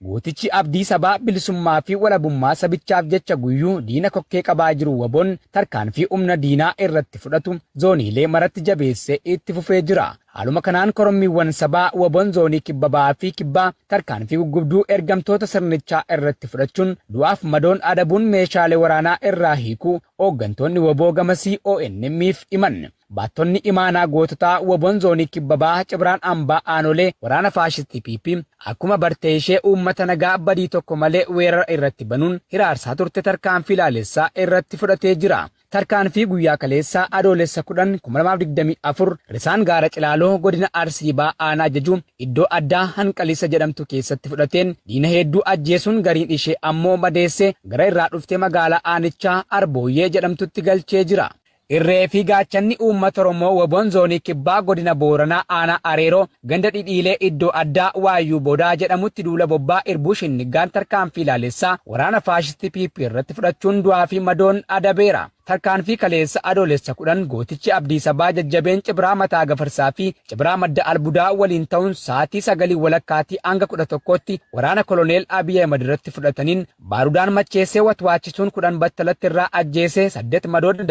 Gootichi abdii sabaa bilisummaa fi walabummaa sabichaaf jecha guyyuu diina kokkee qabaa jiru WBOn tarkaanfii humna diinaa irratti fudhatu zooniilee maratti jabeessee itti fufee jira. Haaluma kanaan korommiiwwan sabaa WBOn zoonii kibba ba'aa fi kibbaa tarkaanfii guggubduu ergamtoota sirnichaa irratti fudhachuun du'aaf madoon adabuun meeshaalee waraanaa irraa hiikuu hooggantoonni WBO gamasii ONM'if himan. Baattonni imaanaa goototaa WBOn zoonii kibba ba'aa Cibraan Ambaa Aanolee waraana faashistii PP akkuma bartee ishee uummata nagaa badii tokko malee weerara irratti banuun hiraarsaa turte tarkaanfii laalessaa irratti fudhatee jira. Tarkaanfii guyyaa kaleessaa Adoolessa 10 2024 risaan gaara Cilaaloo godina Arsii Ba'aa aanaa Jajuu iddoo addaa Hanqalisa jedhamtu keessatti fudhateen diina hedduu ajjeesuun gariin ishee ammoo madeesse gara irraa dhuftee magaalaa aanichaa Arbooyyee jedhamtutti galchee jira. Irree fi gaachanni uummata Oromoo WBOn zoonii kibbaa godina Booranaa aanaa Areeroo ganda dhidhiilee iddoo addaa Waayyuu Bodaa jedhamutti duula bobbaa irbuu shinnigaan tarkaanfii laalessaa waraana faashistii PP irratti fudhachuun du'aa fi madoon adabeera. Tarkaanfii kaleessa Adoolessa 10 gootichi abdii sabaa jajjabeen Cibraa Mataa Gafarsaa fi Cibraa Madda Albudaa waliin ta'uun sa'aatii 9:30 hanga 11tti waraana koloneel Abiy Ahmed irratti fudhataniin baarudaan macheessee watwaachisuun 10 battalatti irraa ajjeesee 8 madoon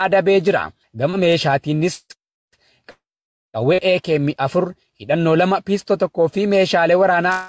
adabee jira. Gama meeshaatiinis qawwee AKM 4 hidhannoo 2 piistoo 1 fi meeshaalee waraanaa.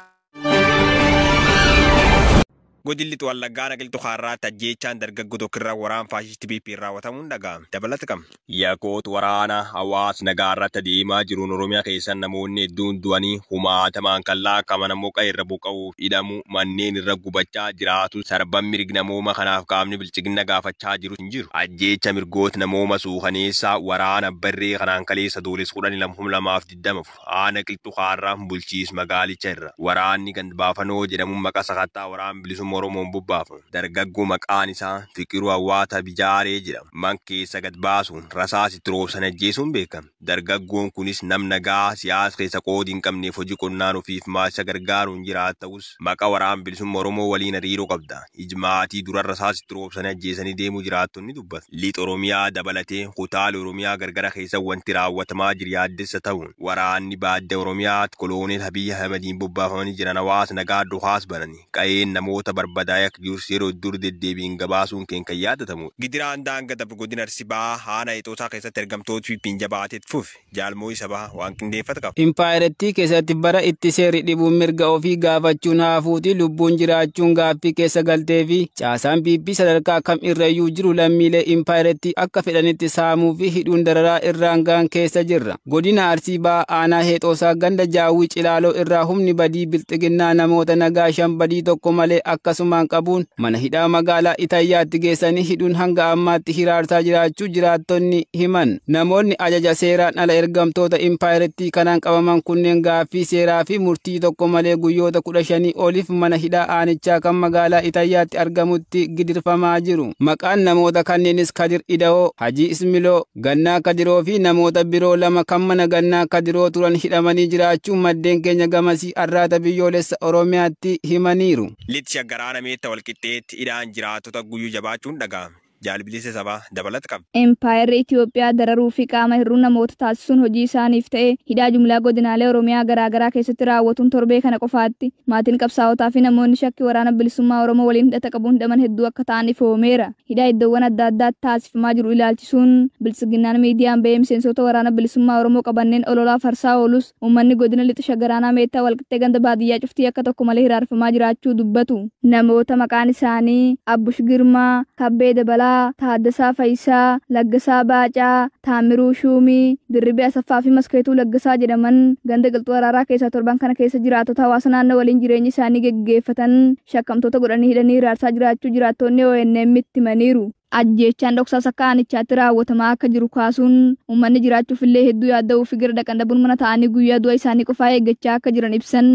Godinni Lixa Wallaggaa Naqiltu Kaarraatti ajjeechaan dargaggoo tokkorraa waraan faashistii PP raawwatamuun dhaga'ame. Dabalata qabna. Yakkoota waraana hawaasa nagaa irratti adeemaa jiruun Oromiyaa keessa namoonni hedduun du'anii kumaatamaan kan lakkaa'aman ammoo qe'ee irra buqqa'uuf hidhamu manneen irra gubachaa jiraatu sarban mirgi namooma kanaaf qaamni bilchigna gaafachaa jiru hin jiru. Ajjeecha mirgoota namooma suukaneessaa waraana barree kanaan kaleessa Adoolessa 12 2024 aanaa Qilxuu Kaarraa bulchiis magaalicha irra waraanni gandbaafanoo jedhamuun maqaa sakattaa waraan bilisummaa Oromoon bobbaafamu. Dargaggoo maqaan isaa Fiqiruu Hawwaata Bijaaree jedhama. Man keessa gad baasuun rasaas itti roobsan ajjeesuun beekama. Dargaggoon kunis nam nagaa siyaasa keessa qoodi hin qabneef hojii qonnaan ofiif maasha gargaaruun jiraatu ta'us maqaa waraan bilisummaa Oromoo waliin hariiroo qabda. Ijmaatii dura rasaas itti roobsan ajjeesanii deemuu jiraattonni dubbatu. Lixa Oromiyaa dabalatee kutaalee Oromiyaa gargara keessa wanti raawwatamaa jiru yaaddessa ta'uun waraanni baadda Oromiyaa koloneel Abiy Ahmediin bobbaafamanii jiran hawaasa nagaa dhukaas bananii qa'een namoota barbadaa'ee akka jirus yeroo dur deddeebiin gabaasuun keenya kan yaadatamudha. Gidiraan daangaa darbu godina Arsii Bahaa aanaa Ixoosaa keessatti ergamtoota PP'n jabaateet fufe jaalmoo isa bahaa waan qindeeffate qaba. Impaayirettii keessatti bara itti seerri dhibuun mirga ofii gaafachuun haafuuti lubbuun jiraachuun gaaffii keessa galtee fi caasaan PP sadarkaa kam irrayyuu jiru lammiilee impaayirettii akka fedhanitti saamuu fi hidhuun dararaa irraan ga'an keessa jirra. Godina Arsii Bahaa aanaa Heexoosaa ganda Jaawwii Cilaaloo irraa humni badii bilxiginnaa namoota nagaa 5 badii tokko malee akkasumaan qabuun mana hidhaa magaalaa Itayyaatti geessanii hidhuun hanga ammaatti hiraarsaa jiraachuu jiraattonni himan. Namoonni ajaja seeraan ala ergamtoota impaayirettii kanaan qabaman kunneen gaaffii seeraa fi murtii tokko malee guyyoota 15 oliif mana hidhaa aanichaa kan magaalaa Itayyaatti argamutti gidirfamaa jiru. Maqaan namoota kanneenis Kadir Ida'oo, Hajii Ismiloo, Gannaa Kadiroo fi namoota biroo 2 kan mana Gannaa Kadiroo turan hidhamanii jiraachuu maddeen keenya gamasii arraata biyyoolessa Oromiyaatti himaniiru. Lixi shaggaraana meetta walqixxeetti hidhaan jiraattota guyyuu jabaachuun dhaga'ame. Jaalbilisa sabaa dabalata qaba. Empaayerri Itoophiyaa dararuu fi qaama hir'uu namoota taasisuun hojii isaaniif ta'e hidhaa jumlaa godinaalee Oromiyaa garaagaraa keessatti raawwatuun torbee kana qofaatti maatiin qabsaa'otaa fi namoonni shakkii waraana bilisummaa Oromoo waliin hidhata qabuun hidhaman hedduu akka ta'an ifoomeera. Hidhaa iddoowwan adda addaatti taasifamaa jiru ilaalchisuun bilisiginnaan miidiyaan ba'ee miseensota waraana bilisummaa Oromoo qabanneen ololaa farsaa oolus uummanni godina lixa shaggaraanaa meettaa walqixxee ganda baadiyyaa cuftii akka tokko malee hiraarfamaa jiraachuu dubbatu. Namoota maqaan isaanii Abbush Girmaa, Kabbee Dabalaa, Taaddasaa Fayisaa, Laggasaa Baacaa, Taamiruu Shuumii, Dirribee Asaffaa fi Maskeetuu Laggasaa jedhaman ganda Qilxuu Araaraa keessaa torban kana keessa jiraattota hawaasa naannoo waliin jireenya isaanii geggeeffatan shakkamtoota godhanii hidhanii hiraarsaa jiraachuu jiraattonni ONM itti himaniiru. Ajjeechaan dhoksaas akka aanichaatti raawwatamaa akka jiru kaasuun uummanni jiraachuuf illee hedduu yaadda'uu fi gara dhaqan dhabuun mana ta'anii guyyaa du'a isaanii qofaa eeggachaa akka jiran ibsan.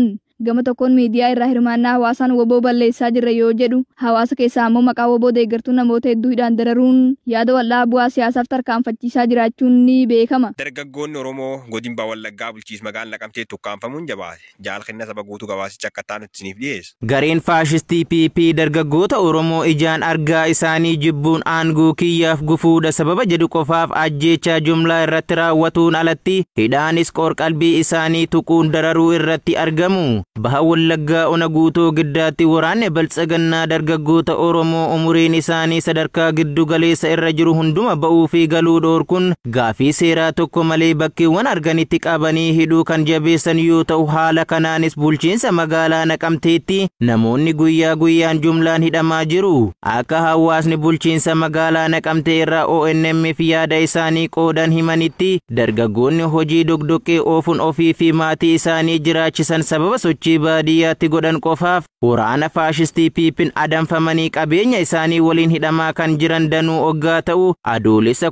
Gama tokkoon miidiyaa irraa hirmaannaa hawaasaan WBO balleessaa jirra yoo jedhu, hawaasa keessaa ammoo maqaa WBO deeggartuu namoota hedduu hidhaan dararuun yaada wal'aa bu'aa siyaasaaf tarkaanfachiisaa jiraachuun ni beekama. Dargaggoonni Oromoo godina Wallaggaa bulchiinsa magaalaa Naqamtee tukkaanfamuun jabaate. Jaalkenna saba guutuu gabaasicha akka ta'an isiniif dhiyeessa. Gareen faashistii PP dargaggoota Oromoo ijaan argaa isaanii jibbuun aangoo kiyyaaf gufuudha sababa jedhu qofaaf ajjeechaa jumlaa irratti raawwatuun alatti hidhaanis qorqalbii isaanii tuquun dararuu irratti argamu. Baha Wallaggaa ona guutuu giddaatti waraanni baltsagannaa dargaggoota Oromoo umuriin isaanii sadarkaa giddu galeessa irra jiru hunduma ba'uu fi galuu dhoorkuun gaafii seeraa tokko malee bakkeewwan arganitti qabanii hidhuu kan jabeessan yoo ta'u, haala kanaanis bulchiinsa magaalaa Naqamteetti namoonni guyyaa guyyaan jumlaan hidhamaa jiru. Akka hawaasni bulchiinsa magaalaa Naqamtee irraa ONM fi yaada isaanii qoodan himanitti dargaggoonni hojii dogdoqqee oofuun ofii fi maatii isaanii jiraachisan sababa sochii baadiyyaatti godhan qofaaf waraana faashistii PP'n adamfamanii qabeenya isaanii waliin hidhamaa kan jiran danuu oggaa ta'u, adoolessa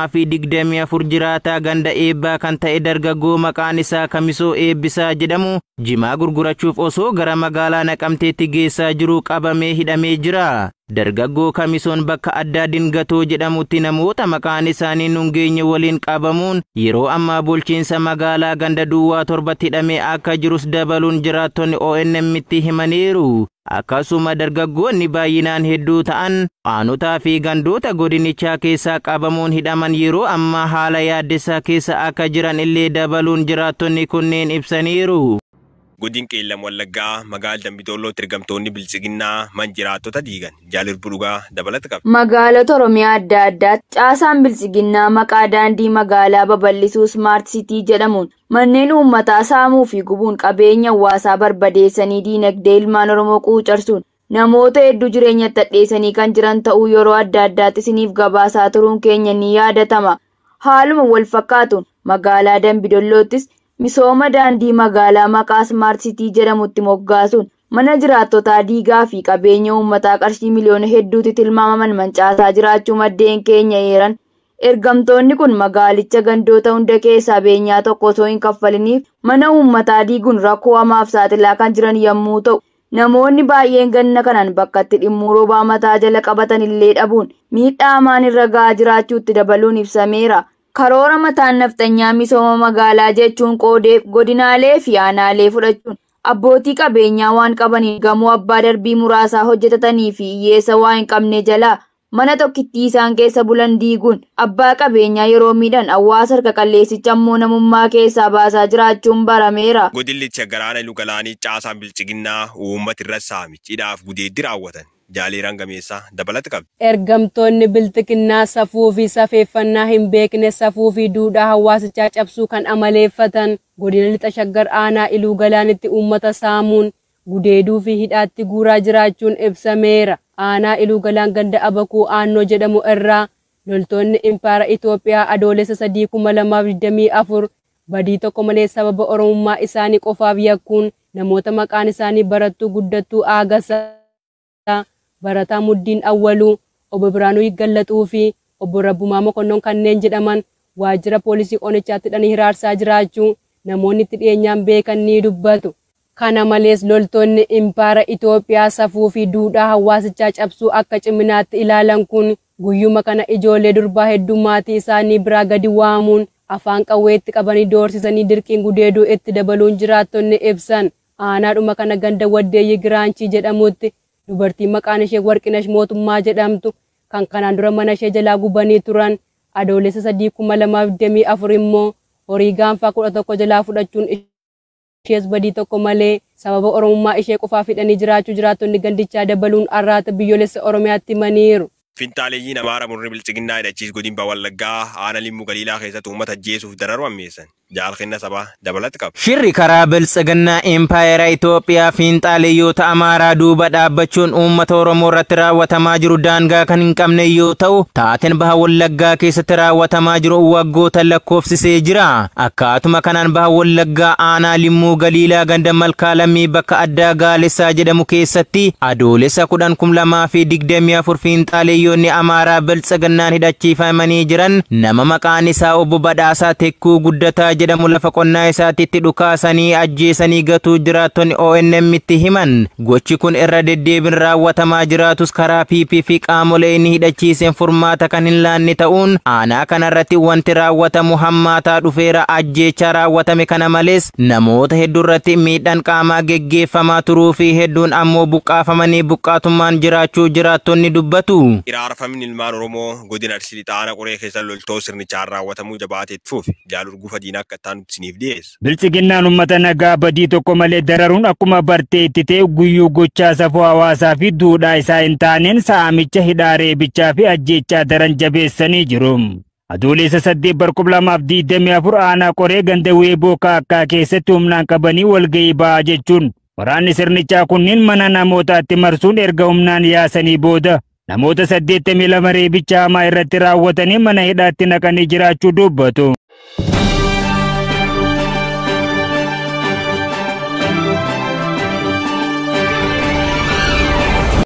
10,2024 jiraataa ganda eebbaa kan ta'e dargaggoo maqaan isaa Kamisoo Eebbisaa jedhamu jimaa gurgurachuuf osoo gara magaalaa Naqamteetti geessaa jiru qabamee hidhamee jira. Dargaggoo Kamisoon bakka addaa Dingatoo jedhamutti namoota maqaan isaanii nun geenye waliin qabamuun yeroo ammaa bulchiinsa magaalaa ganda duwwaa 7tti hidhamee akka jirus dabaluun jiraattonni ONM'tti himaniiru. Akkasuma dargaggoonni baay'inaan hedduu ta'an aanotaa fi gandoota godinichaa keessaa qabamuun hidhaman yeroo ammaa haala yaaddessaa keessa akka jiran illee dabaluun jiraattonni kunneen ibsaniiru. Godin Qeellam Wallaggaa magaalaa Dambidollootti ergamtoonni bilchiginnaa manjiraattota diigan. Jaalirbu dhugaa dabalata qaba. Magaalota Oromiyaa adda addaatti caasaan bilchiginnaa maqaa daandii magaalaa babal'isuu Smart City jedhamuun manneen uummataa saamuu fi gubuun qabeenya hawaasaa barbadeessanii diinagdee ilmaan Oromoo quucarsuun namoota hedduu jireenyatti hadheessanii kan jiran ta'uu yeroo adda addaatti isiniif gabaasaa turuun keenya ni yaadatama. Haaluma wal fakkaatuun magaalaa Dambidolloottis misooma daandii magaalaa maqaa Smart City jedhamutti moggaasuun mana jiraattotaa diigaa fi qabeenya uummataa qarshii miliyoona hedduutti tilmaamaman mancaasaa jiraachuu maddeen keenya eeran. Ergamtoonni kun magaalicha gandoota hunda keessaa beenyaa tokko osoo hin kaffaliniif mana uummataa diiguun rakkoo hamaaf saaxilaa kan jiran yommuu ta'u, namoonni baay'een ganna kanaan bakka itti dhimmuu roobaa mataa jala qabatan illee dhabuun miidhaa hamaan irra gahaa jiraachuutti dabaluun ibsameera. Karoora mataan nafxanyaa misooma magaalaa jechuun qoodeef godinaalee fi aanaalee fudhachuun abbootii qabeenyaa waan qabaniin gamoo abbaa darbii muraasaa hojjetatanii fi hiyyeessa waa hin qabne jalaa mana tokkittii isaan keessa bulan diiguun abbaa qabeenyaa yeroo miidhan hawaasa harka qalleessicha ammoo namummaa keessaa baasaa jiraachuun barameera. Godillicha garaana Iluu-Galaanii caasaan bilchiginnaa uummata irra saamichi hidhaaf gudeeddi raawwatan. Jaaleeraan gameessaa dabalata qabdi. Ergamtoonni bilxiginnaa safuu fi safeeffannaa hin beekne safuu fi duudhaa hawaasichaa cabsuu kan amaleeffatan godina lixa shaggar aanaa Iluu Galaanitti uummata saamuun gudeeduu fi hidhaatti guuraa jiraachuun ibsameera. Aanaa Iluu Galaan ganda Abakuu Aannoo jedhamu irraa loltoonni Impaara Itoophiyaa adoolessa 3,2024 badii tokko malee sababa Oromummaa isaanii qofaaf yakkuun namoota maqaan isaanii Barattuu Guddattuu Aagasaa, Barataa Muddiin Awwaluu, Obbo Biraanuu Gallaxuu fi Obbo Rabbumaa Mokonnoon kanneen jedhaman waajjira poolisii Onichaatti hidhanii hiraarsaa jiraachuu namoonni itti dhiyeenyaan beekan ni dubbatu. Kana malees loltoonni Impaara Itoophiyaa safuu fi duudhaa hawaasichaa cabsuu akka ciminaatti ilaalan kun guyyuma kana ijoollee durbaa hedduu maatii isaanii biraa gadi waamuun afaan qawweetti qabanii doorsisanii dirqiin gudeeduu itti dabaluun jiraattonni ibsan. Aanaadhuma kana ganda Waddeeyyi Giraanchii jedhamutti dubartii maqaan ishee Warqinash Mootummaa jedhamtu kan kanaan dura mana ishee jalaa gubanii turan adoolessa 3,2024 immoo horii gaanfaa 11 jalaa fudhachuun ishees badii tokko malee sababa Oromummaa ishee qofaaf hidhanii jiraachuu jiraattonni gandichaa dabaluun arraata biyyoolessa Oromiyaatti himaniiru. Finxaaleeyyiin Amaara murni bilchiginnaa hidhachiis godina Wallaggaa aanaa Limmuu Galiilaa keessatti uummata ajjeesuuf dararu ammeessan. Jaalkenna sabaa dabalata qaba. Shirri karaa bilchiginnaa Impaayera Itoophiyaa fiinxaaleeyyoota Amaaraa duuba dhaabbachuun uummata Oromoo irratti raawwatamaa jiru daangaa kan hin qabne yoo ta'u, taateen baha Wallaggaa keessatti raawwatamaa jiru waggoota lakkoofsisee jira. Akkaatuma kanaan baha Wallaggaa aanaa Limmuu Galiilaa ganda Malkaa Lammii bakka addaa Gaalessaa jedhamu keessatti adoolessa 10,2024 fiinxaaleeyyoonni Amaaraa bilchiginnaan hidhachiifamanii jiran nama maqaan isaa Obbo Badhaasaa Tekkuu Guddataa jedhamu lafa qonnaa isaatti itti dhukaasanii ajjeesanii gatuu jiraattonni ONM itti himan. Gochi kun irra deddeebiin raawwatamaa jiraatus karaa PP fi qaamolee inni hidhachiiseen furmaata kan hin laanne ta'uun aanaa kanarratti wanti raawwatamu hammaataa dhufeera. Ajjeechaa raawwatame kana malees namoota hedduurratti miidhaan qaamaa geggeeffamaa turuu fi hedduun ammoo buqqaafamanii buqqaatummaan jiraachuu jiraattonni dubbatu. Iraarfamni ilmaan Oromoo godina Arsii Lixaa aanaa Qoree keessa loltoota sirnichaan raawwatamuu jabaatee itti fufe. Jaalur Gufa Diinaa akka itti aanutti isiniif dhiyeessa. Bilchiginnaan uummata nagaa badii tokko malee dararuun akkuma bartee itti ta'e guyyuu gochaa safuu hawaasaa fi duudhaa isaa hin taaneen saamicha, hidhaa, reebichaa fi ajjeechaa daran jabeessanii jiru. Adoolessa 8 2024 aanaa Qoree ganda Weeboo Kaakkaa keessatti humnaan qabanii walga'ii ba'aa jechuun waraanni sirnichaa kunniin mana namootaatti marsuun erga humnaan yaasanii booda namoota 82 reebicha hamaa irratti raawwatanii mana hidhaatti naqanii jiraachuu dubbatu.